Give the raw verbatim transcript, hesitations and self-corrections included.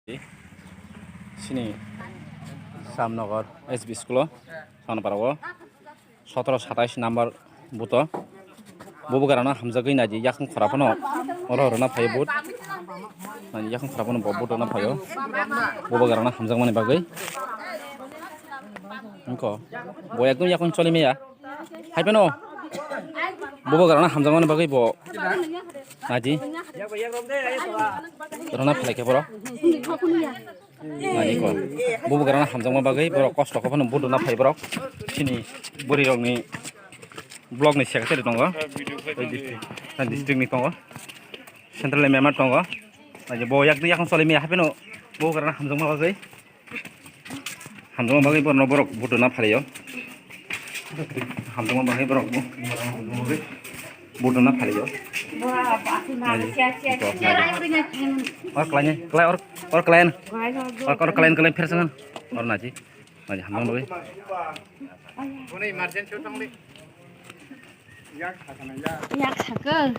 Sini Samnagar S B school o, Samnagar o sotoro satais number booth o. Bo bubagrano hamjagwi naidi, yakung khorapano oro rwna phaio vote. Naidi, yakung khorapano bo vote rwna phaio. Bo bubagrano hamjakmani bagwi. Wngkha, bo ekdom yakung choli maya. Hai phano bo bubagrano hamjakmani bagwi bo naidi. Rwna phalai khe borok. Naidi kho. Bo bubagrano hamjakma bagwi borok kosto khe phano vote rwna phai borok. Sini bwrwi rokni block ni secretary tongo. Tei district, tei district ni tongo. Central ni member tongo. Naidi bo yak yakung choli maya hai phano bo bubagrano hamjakma bagwi. Hamjakma bagwi borokno borok vote rwna phalio. Hamjakma bagwi borok bo-, vote rwna phalio. Or klai, klai, or, or klai, or, or klai, klai, phersangan. Or naji, naji hamjakma bagwi. Yak sakal.